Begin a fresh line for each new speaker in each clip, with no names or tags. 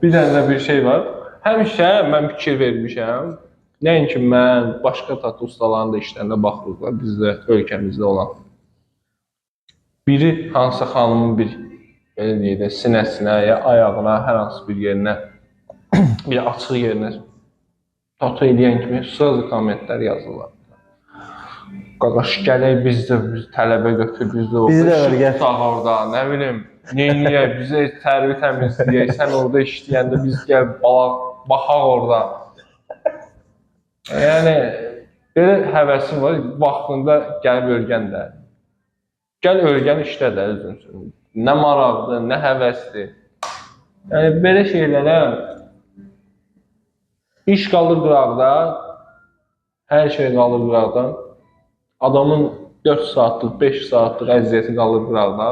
Bir dənə də bir şey var. Həmişə mən fikir vermişəm. Nəinki mən, başqa tatu ustalarının da işlərində baxırıq da, bizdə ölkəmizdə olan. Biri hansısa xanımın bir belə deyək də sinəsinə ya ayağına, hər hansı bir yerinə, bir açıq yerinə tatu eləyən kimi sırada kommentlər yazırlar. Qaqaş, gələk biz də biz tələbə götür, biz də orada
Bizi də
işıq
öyrət.
tutaq orada, nə bilim, neyniyək, bizə tərvi təmizləyək, sən orada işləyəndə biz gəl balaq baxaq orada. Yəni belə həvəsim var, vaxtında gəlib öyrən də. Gəl öyrən, işlə də özün üçün. Nə maraqdır, nə həvəsdir. Yəni belə şeylərə iş qalır qıraqda, hər şey qalır qıraqda. Adamın 4 saatlıq, 5 saatlıq əziyyəti qalır qıraqda.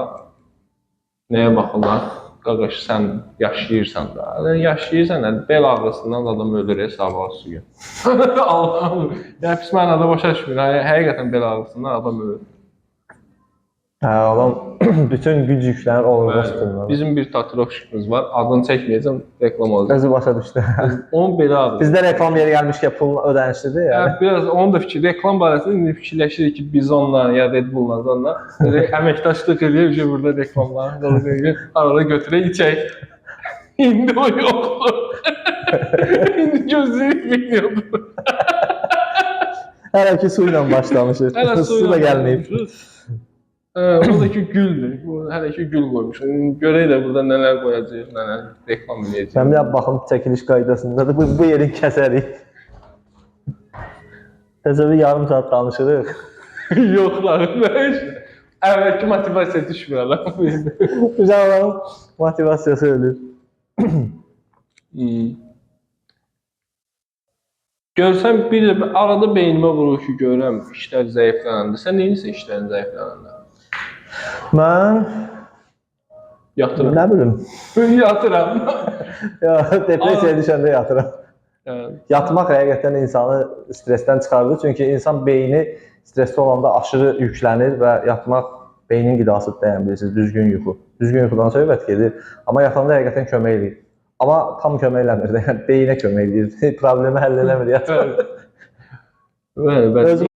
Nəyə baxırlar? Qaqaş, sən yaşayırsan da. Yəni, yaşayırsan da, bel ağrısından da adam ölür sabah gün. Allahım. Yəni pis mənada başa düşmür. Yəni, həqiqətən bel ağrısından adam ölür.
Hə, adam bütün güc yüklənir onurğa sütununa.
Bizim bir taturovşikimiz var. Adını çəkməyəcəm, reklam olacaq.
Özü başa düşdü.
Onun beli ağrır.
Bizdə reklam yeri gəlmişkən pul ödənişlidir yəni.
Yəni biraz onun da fikir, reklam barəsində indi fikirləşirik ki, biz onunla ya Red Bull-la onunla əməkdaşlıq eləyək ki, burada reklamları qalır, arada götürək içək. İndi o yoxdur. İndi gözləyib bilmiyordu.
Hələ ki su ilə başlamışıq.
Hələ
Su da gəlməyib.
O da ki güldür. Bu hələ ki gül qoymuş. Görək də burada nələr qoyacağıq, nələr reklam eləyəcəyik.
Mən bir daha baxım çəkiliş qaydasında da bu yerin kəsərik. Təzə bir yarım saat danışırıq.
Yox lan. Əvvəlki motivasiya düşmür adam.
Güzel adamın motivasiyası ölür.
Hmm. Görsəm bir də arada beynimə vurur ki, görürəm işlər zəiflənəndə. Sən nə edirsən işlərin zəiflənəndə?
Mən
Yatıram.
nə bilim.
Yatıram.
Ya depressiyaya düşəndə yatıram.
Yəni,
Yatmaq həqiqətən insanı stressdən çıxardır. Çünki insan beyni stressdə olanda aşırı yüklənir və yatmaq beynin qidasıdır deyən bilirsiniz, düzgün yuxu. Düzgün yuxudan söhbət gedir. Amma yatanda həqiqətən kömək eləyir. Amma tam kömək eləmir də, yəni beyinə kömək eləyir. Problemi həll eləmir yatmaq.
Bəli, bəli.
Özüm